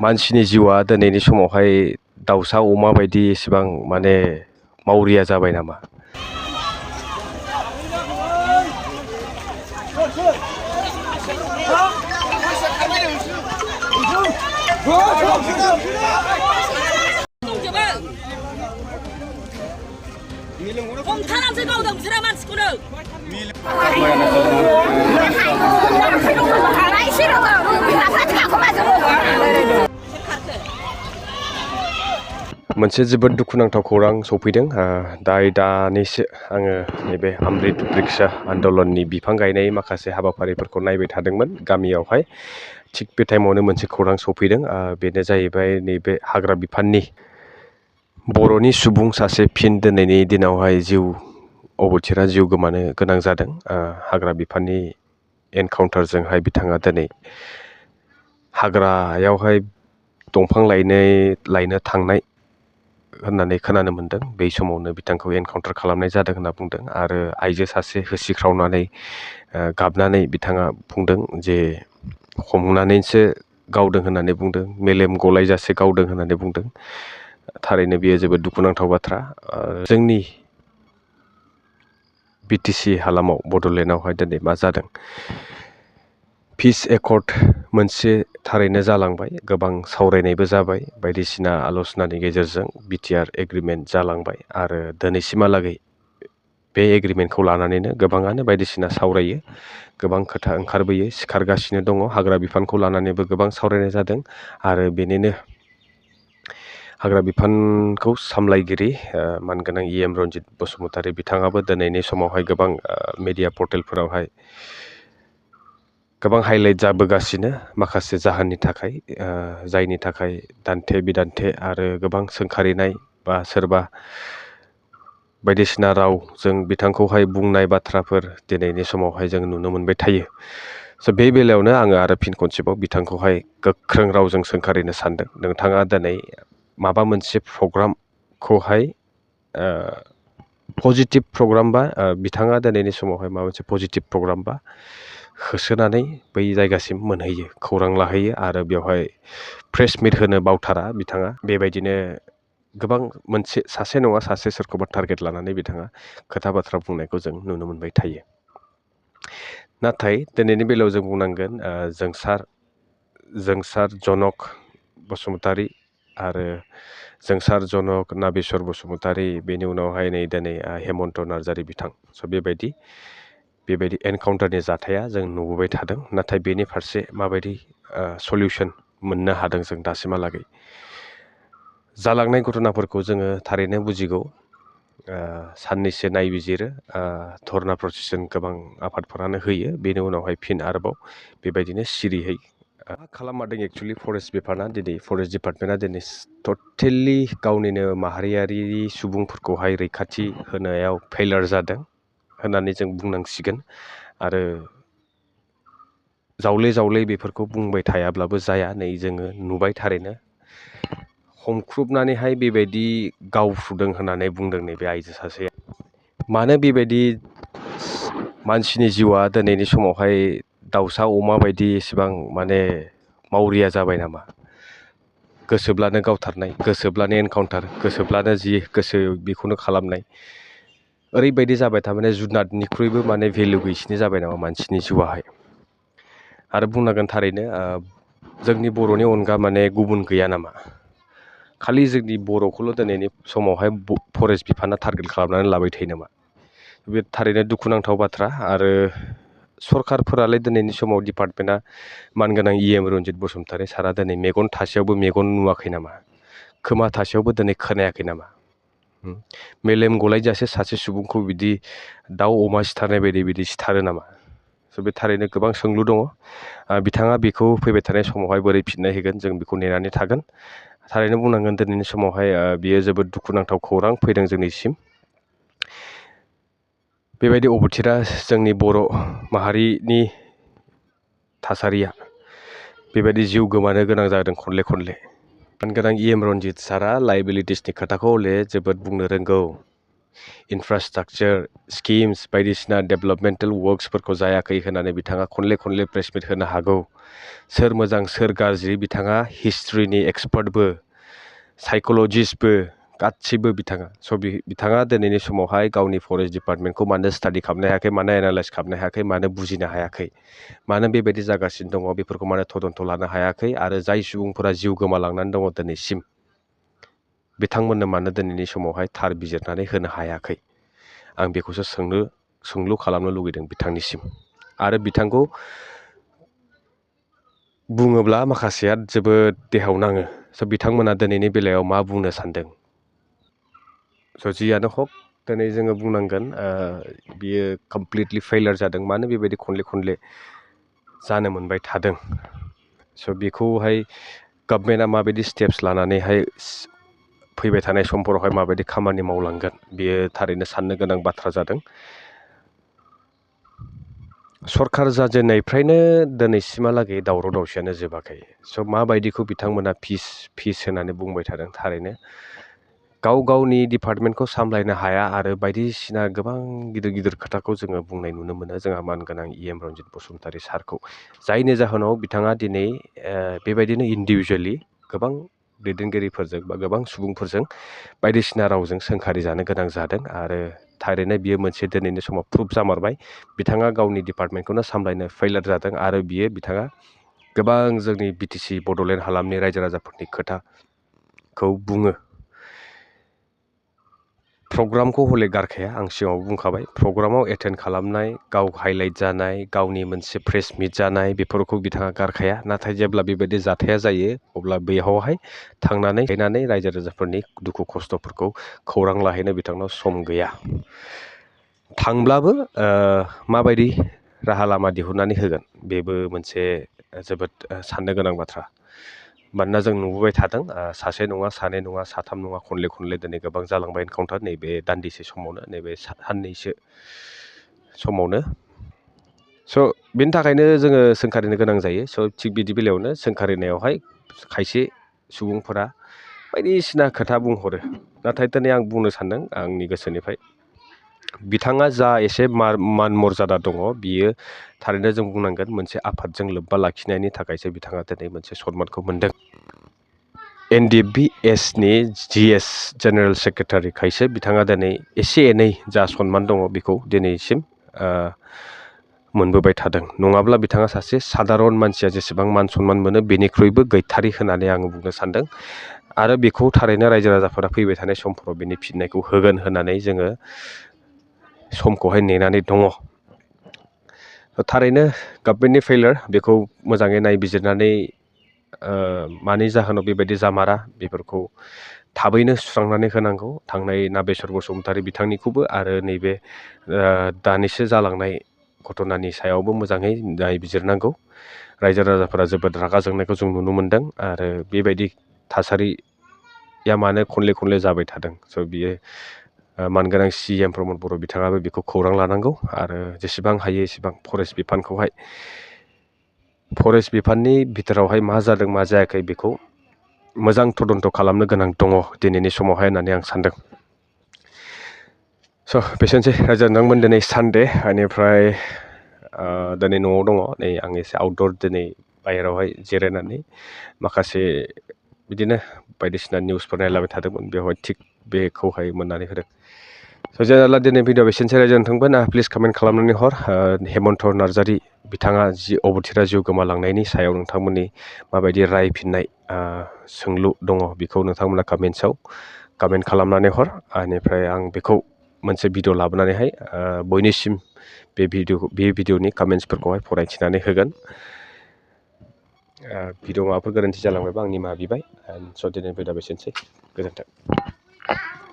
मानसिनि जिउआ दिनैनि समावहाय दाउसा अमा बायदि एसेबां मावरिया जाबाय नामा? हमथानानैसो गावदों बिसोरो मानसिखौनो। मोनसे जोबोद दुखुनांथाव खौरां सफैदों। दानिसो आङो नैबे अमृत बृक्ष आन्दलननि बिफां गायनाय माखासे हाबाफारिफोरखौ नायबाय थादोंमोन गामियावहाय। थिग बे टाइमावनो मोनसे खौरां सफैदों। बेनो जाहैबाय नैबे हाग्रा बिफाननि बर'नि सुबुं सासे फिन दिनैनि दिनावहाय जिउ गोमानो गोनां जादों। हाग्रा बिफाननि एनकाउन्टारजोंहाय बिथाङा दिनै हाग्रायावहाय दंफां लायनो थांनाय होननानै खोनानो मोन्दों। बै समावनो बिथांखौ एनकाउन्टार खालामनाय जादों होनना बुंदों आरो आइजो सासे होसिख्रावनानै गाबनानै बिथाङा बुंदों जे हमनानैसो गावदों होननानै बुंदों, मेलेम गलायजासे गावदों होननानै बुंदों। थारैनो बेयो जोबोद दुखुनांथाव बाथ्रा। जोंनि बिटिसि हालामाव बड'लेण्डआवहाय दिनै मा जादों, पिस एकर्ड मोनसे थारैनो जालांबाय, गोबां सावरायनायबो जाबाय, बायदिसिना आल'सनानि गेजेरजों बिटिआर एग्रिमेन्ट जालांबाय आरो दिनैसिमहालागै बे एग्रिमेन्टखौ लानानैनो गोबाङानो बायदिसिना सावरायो, गोबां खोथा ओंखारबोयो, सिखारगासिनो दङ। हाग्रा बिफानखौ लानानैबो गोबां सावरायनाय जादों आरो बेनिनो हाग्रा बिफानखौ सामलायगिरि मानगोनां EM रन्जित बसुमतारी बिथाङाबो दिनैनि समावहाय गोबां मेडिया पर्टेलफोरावहाय गोबां हाइलाइट जाबोगासिनो माखासे जाहोननि थाखाय, जायनि थाखाय दान्थे बिदान्थे आरो गोबां सोंखारिनाय बा सोरबा बायदिसिना रावजों बिथांखौहाय बुंनाय बाथ्राफोर दिनैनि समावहाय जों नुनो मोनबाय थायो। बे बेलायावनो आङो आरो फिन खनसेबाव बिथांखौहाय गोख्रों रावजों सोंखारिनो सानदों। नोंथाङा दिनै माबा मोनसे प्रग्रामखौहाय पजिटिभ प्रग्रामबा, बिथाङा दिनैनि समावहाय माबा मोनसे पजिटिभ प्रग्रामबा होसोनानै बै जायगासिम मोनहैयो, खौरां लाहैयो आरो बेवहाय प्रेस मिट होनो बावथारा बिथाङा। बेबायदिनो गोबां सासे नङा सासे सोरखौबा टारगेट लानानै बिथाङा खोथा बाथ्रा बुंनायखौ जों नुनो मोनबाय थायो। नाथाय दिनैनि बेलायाव जों बुंनांगोन, जोंसार जनक बसुमतारी आरो जोंसार जनक नाबिस्वर बसुमतारी, बेनि उनावहाय नै दिनै हेमन्त नार्जारी बिथां। बेबायदि एनकाउन्टारनि जाथाया जों नुबोबाय थादों। नाथाय बेनि फारसे माबायदि सलिउसन मोननो हादों जों दासिमहालागै। जालांनाय घटनाफोरखौ जोङो थारैनो बुजिगौ। साननैसो नायबिजिरो, धर्ना प्रटेस्ट गोबां आफादफोरानो होयो, बेनि उनावहाय फिन आरोबाव बेबायदिनो सिरियै मा खालामदों एक्सुवेलि फरेस्ट डिपार्टमेन्टआ दिनै टटेलि गावनिनो माहारियारि सुबुंफोरखौहाय रैखाथि होनायाव फेइलार जादों होननानै जों बुंनांसिगोन। आरो जावले बेफोरखौ बुंबाय थायाब्लाबो जाया। नै जोङो नुबाय थारैनो हमख्रुबनानैहाय बेबायदि गावफ्रुदों होननानै बुंदों नैबे आइजो सासेया। मानो बेबायदि मानसिनि जिउआ दिनैनि समावहाय दाउसा अमा बायदि एसेबां मावरिया जाबाय नामा? गोसोब्लानो गावथारनाय, गोसोब्लानो एनकाउन्टार, गोसोब्लानो जि गोसो बेखौनो खालामनाय, ओरैबायदि जाबाय थारमाने जुनादनिख्रुइबो भेलु गैसिनि जाबाय नामा मानसिनि जिउआहाय? आरो बुंनांगोन थारैनो जोंनि बर'नि अनगा गुबुन गैया नामा? खालि जोंनि बर'खौल' दिनैनि समावहाय फरेस्ट बिफाना टारगेट खालामनानै लाबाय थायो नामा? बे थारैनो दुखुनांथाव बाथ्रा। आरो सरखारफोरालाय दिनैनि समाव डिपार्टमेन्टआ मानगोनां EM रन्जित बसुमतारी सारा दिनै मेगन थासेयावबो मेगन नुवाखै नामा? खोमा थासेयावबो दिनै खोनायाखै नामा? मेलेम गलायजासे सासे सुबुंखौ बिदि दाउ अमा सिथारनाय बायदि बिदि सिथारो नामा? बे थारैनो गोबां सोंलु दङ। बिथाङा बेखौ फैबाय थानाय समावहाय बोरै फिननाय होगोन जों बेखौ नेनानै थागोन। थारैनो बुंनांगोन दिनैनि समावहाय बियो जोबोद दुखुनांथाव खौरां फैदों जोंनिसिम। बेबायदि अबथिरा जोंनि बर' माहारिनि थासारिया बेबायदि जिउ गोमानो गोनां जादों खनले। मानगोनां EM रन्जित सारा लाइबिलिटिसनि खोथाखौ हले जोबोद बुंनो रोंगौ। इनफ्रास्ट्राक्चार स्किम्स बायदिसिना डेभेलपमेन्टेल वर्क्सफोरखौ जायाखै होननानै बिथाङा खनले प्रेस मिट होनो हागौ। सोर मोजां सोर गाज्रि बिथाङा हिस्ट्रिनि एक्सपार्टबो साइक'लजिस्टबो गासिबो बिथाङा। स' बिथाङा दिनैनि समावहाय गावनि फरेस्ट डिपार्टमेन्टखौ मानो स्टाडि खालामनो हायाखै, मानो एनालाइस खालामनो हायाखै, मानो बुजिनो हायाखै, मानो बेबायदि जागासिनो दङ बेफोरखौ मानो तदन्थ' लानो हायाखै, आरो जाय सुबुंफोरा जिउ गोमालांनानै दङ दिनैसिम बिथांमोननो मानो दिनैनि समावहाय थार बिजिरनानै होनो हायाखै। आं बेखौसो सोंलु खालामनो लुगैदों बिथांनिसिम। आरो बिथांखौ बुङोब्ला माखासेया जोबोद देहाव नाङो। स' बिथांमोना दिनैनि बेलायाव मा बुंनो सानदों। स' जियानो हक दिनै जोङो बुंनांगोन बियो कमप्लिटलि फेइलार जादों। मानो बेबायदि खनले जानो मोनबाय थादों। स' बेखौहाय गभर्नमेन्टआ माबायदि स्टेप्स लानानैहाय फैबाय थानाय समफोरावहाय माबायदि खामानि मावलांगोन बेयो थारैनो साननो गोनां बाथ्रा जादों। सरखार जाजेननायनिफ्रायनो दिनैसिमहालागै दावराव दावसियानो जोबाखै। स' माबायदिखौ बिथांमोना पिस होननानै बुंबाय थादों। थारैनो गावनि डिपार्टमेन्टखौ सामलायनो हाया आरो बायदिसिना गोबां गिदिर खोथाखौ जोङो बुंनाय नुनो मोनो जोंहा मानगोनां EM रन्जित बसुमतारी सारखौ। जायनि जाहोनाव बिथाङा दिनै बेबायदिनो इन्डिभिजुवेलि गोबां दैदेनगिरिफोरजों बा गोबां सुबुंफोरजों बायदिसिना रावजों सोंखारि जानो गोनां जादों। आरो थारैनो बियो मोनसे दिनैनि समाव प्रुफ जामारबाय बिथाङा गावनि डिपार्टमेन्टखौनो सामलायनो फेइलार जादों। आरो बिथाङा गोबां जोंनि BTC बड'लेण्ड हालामनि रायजो राजाफोरनि खोथाखौ बुङो। प्रग्रामखौ हले गारखाया। आं सिगाङाव बुंखाबाय प्रग्रामाव एटेन्ड खालामनाय, गाव हाइलाइट जानाय, गावनि मोनसे प्रेस मिट जानाय बेफोरखौ बिथाङा गारखाया। नाथाय जेब्ला बेबायदि जाथाया जायो अब्ला बेयावहाय थांनानै रायजो राजाफोरनि दुखु खस्थ'फोरखौ खौरां लाहैनो बिथांनाव सम गैया। थांब्लाबो माबायदि राहा लामा दिहुननानै होगोन बेबो मोनसे जोबोद साननो गोनां बाथ्रा। मानोना जों नुबोबाय थादों सासे नङा सानै नङा साथाम नङा खनले दिनै गोबां जालांबाय एनकाउन्टार नैबे दान्दिसे समावनो, नैबे साननैसो समावनो। स' बेनि थाखायनो जोङो सोंखारिनो गोनां जायो। स' थिग बिदि बेलायावनो सोंखारिनायावहाय खायसे सुबुंफोरा बायदिसिना खोथा बुंहरो। नाथाय दिनै आं बुंनो सानदों आंनि गोसोनिफ्राय बिथाङा जा एसे मान मर्यादा दङ बियो थारैनो जों बुंनांगोन मोनसे आफादजों लोब्बा लाखिनायनि थाखायसो बिथाङा दिनै मोनसे सनमानखौ मोनदों। NDFBSनि GS जेनेरेल सेक्रेटारिखायसो बिथाङा दिनै एसे एनै जा सनमान दङ बेखौ दिनैसिम मोनबोबाय थादों। नङाब्ला बिथाङा सासे सादारन मानसिया जेसेबां मान सनमान मोनो बेनिख्रुइबो गैथारि होननानै आङो बुंनो सानदों। आरो बेखौ थारैनो रायजो राजाफोरा फैबाय थानाय समफोराव बेनि फिननायखौ होगोन होननानै जोङो समखौहाय नेनानै दङ। थारैनो गभर्नमेन्टनि फेइलार बेखौ मोजाङै नायबिजिरनानै मानि जाहोनाव बेबायदि जामारा बेफोरखौ थाबैनो सुस्रांनानै होनांगौ। थांनाय नाबेसर बसुमतारी बिथांनिखौबो आरो नैबे दानिसो जालांनाय घटनानि सायावबो मोजाङै नायबिजिरनांगौ। रायजो राजाफोरा जोबोद रागा जोंनायखौ जों नुनो मोनदों। आरो बेबायदि थासारिया मानो खनले जाबाय थादों। स' बियो मानगोनां CM प्रमद बर' बिथाङाबो बेखौ खौरां लानांगौ। आरो जेसेबां हायो एसेबां फरेस्ट बिफाननि बिथोरावहाय मा जादों मा जायाखै बेखौ मोजां तदन्थ' खालामनो गोनां दङ दिनैनि समावहाय होननानै आं सानदों। स' बेसेनोसै रायजो नोंथांमोन दिनै सानडे बेनिफ्राय दिनै न'आव दङ। नै आं एसे आउटदर दिनै बाहेरायावहाय जिरायनानै माखासे बिदिनो बायदिसिना निउसफोर नायलाबाय थादोंमोन। बेवहाय थिग बेखौहाय मोननानै होदों। स' जेनेरेला दिनै भिडिअ बेसेनोसै रायजो नोंथांमोन प्लिज कमेन्ट खालामनानै हर हेमन्त नार्जारि बिथाङा अबथिरा जिउ गोमालांनायनि सायाव नोंथांमोननि माबायदि रायफिननाय सोंलु दङ बेखौ नोंथांमोना कमेन्ट खालामनानै हर। बेनिफ्राय आं बेखौ मोनसे भिडिअ लाबोनानैहाय बयनिसिम बे भिडिअनि कमेन्ट्सफोरखौहाय फरायथिनानै होगोन। भिडिअ माबाफोर गोरोन्थि जालांबायबा आं निमाहा बिबाय। स' दिनै भिडिअ बेसेनोसै। गोजोन्थों।